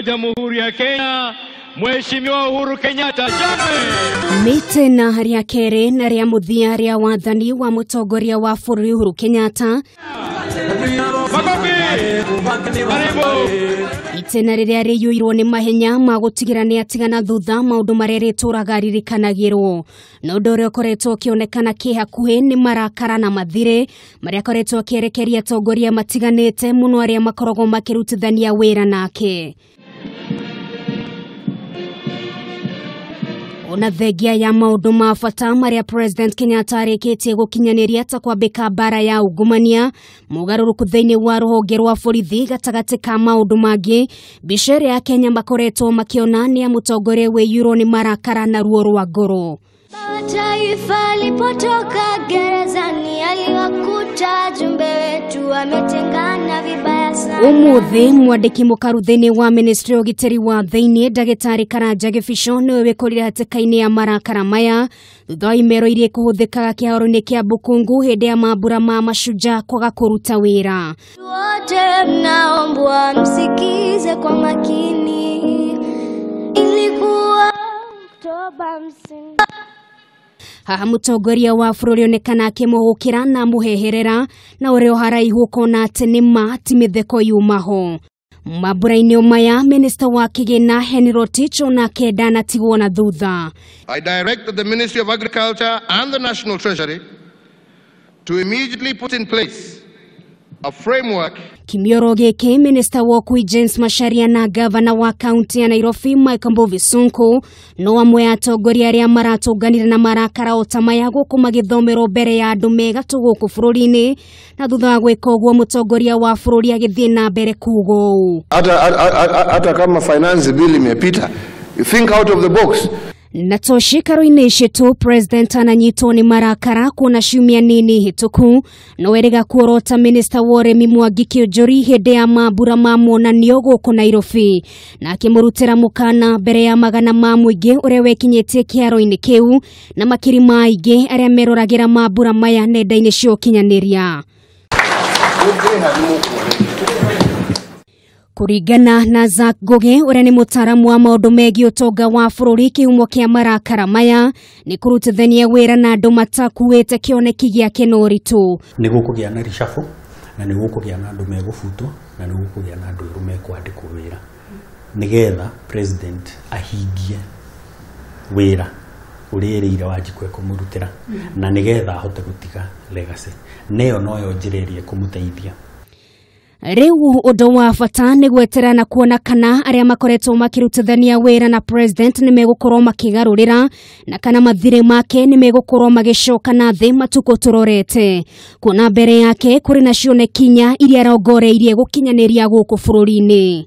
Jamhuri ya Kenya Mheshimiwa Uhuru Kenyatta. Shangwe! Nĩ itĩna rĩa kerĩ na rĩa mũthia rĩa wathani wa mũtongoria wa bũrũri Uhuru Kenyatta. Makofi! Karibu! Itĩna rĩrĩa rĩiyũirwo nĩ mahenya ma gũtigĩra nĩ atigana thutha maũndũ marĩa rĩtũraga ririkanagĩrwo. Na ũndũ ũrĩa ũkoretwo ũkĩonekana kĩ hakuhĩ nĩ marakara na mathirĩ marĩa akoretwo akĩerekeria atongoria matiganĩte mũno arĩa makoragwo makĩrutithania wĩra nake. Ona thengia ya maũndũ ma bata marĩa President Kenyatta arĩkĩtie gũkinyanĩria ta kwambĩka mbara ya ungumania, mũgarũrũku thĩinĩ wa rũhonge rwa borithi gatagatĩ ka maũndũ mangĩ, mbica ĩrĩa Akenya makoretwo makĩona nĩ ya mũtongoria wĩiyũirwo nĩ marakara na ruo rwa ngoro. Taifa alipotoka gerezani aliwakuta wajumbe wetu wametengana vibaya sana. Umuthi mwandĩki mũkaru thĩinĩ wa ministry ya ũgitĩri wa thĩinĩ ndagĩtarĩ Karanja Gĩbico nĩwe wĩkorire hatĩka-inĩ ya marakara maya thutha wa imero iria ikũhũthĩkaga kĩharo-inĩ kĩa Bukungu hĩndĩ ya mambura ma Mashujaa kwaga kũruta wĩra. Wote mnaombwa msikize kwa makini. Ilikuwa Oktoba 50. Haha mũtongoria wa bũrũri onekana akĩmũhũkĩra na amũheherera na ũrĩa ũharaihu ũkona atĩ nĩ ma ti mĩtheko yumaho. Mambura-inĩ maya minista wa kĩgĩna Henry Rotich onake ndanatigwo na thutha. I direct the Ministry of Agriculture and the National Treasury to immediately put in place a framework Kimioro gĩkĩ minista wa ũkui James Macharia na gavana wa kaunti ya Nairobi Mike Mbuvi Sonko no amwe a atongoria arĩa maratũnganire na marakara o ta maya gũkũ magĩthomerwo mbere ya andũ me gatũ gũkũ bũrũri-inĩ, na thutha wa gwĩka ũguo mũtongoria wa bũrũri agĩthiĩ na mbere kuga ũũ: Hata kama finance bill imepita, you think out of the box. Na to ciikaro-inĩ ici tu President ananyitwo nĩ marakara kuona ciumia nini hĩtũku no erĩga kuorota minista wa ũrĩmi Mwangi Kĩũnjũri hĩndĩ ya mambura ma monanio gũkũ Nairobi, na akĩmũrutĩra mũkana mbere ya magana ma mũingĩ ũrĩa wekinyĩtie kĩharo-inĩ kĩu na makiri ma aingĩ arĩa meroragĩra mambura maya nenda-inĩ cia ũkinyanĩria. Kũringana na Zack Ngugi ũrĩa nĩ mũtaaramu wa maũndũ megiĩ ũtonga wa bũrũri, kĩhumo kĩa marakara maya nĩ kũrutithania wĩra na andũ matakuĩte kĩoneki gĩake na ũritũ. Nĩ gũkũgĩa na reshuffle, na nĩ gũkũgĩa na andũ megũbutwo, na nĩ gũkũgĩa na andũ erũ mekwandĩkwo wĩra nĩgetha president ahingie wĩra ũrĩa erĩire Wanjikũ ekũmũrutĩra, na nĩgetha ahote gũtiga legacy, na ĩyo noyo njĩra ĩrĩa ĩkũmũteithia. Rĩu ũndũ wa bata nĩ gwetera na kuona kana arĩa makoretwo makĩrutithania wĩra na president nĩ megũkorwo makĩgarũrĩra na kana mathirĩ make nĩ megũkorwo magĩcoka na thĩ matukũ tũrorete, kuona mbere yake kũrĩ na cioneki inya iria arongoreirie gũkinyanĩria gũkũ bũrũri-inĩ.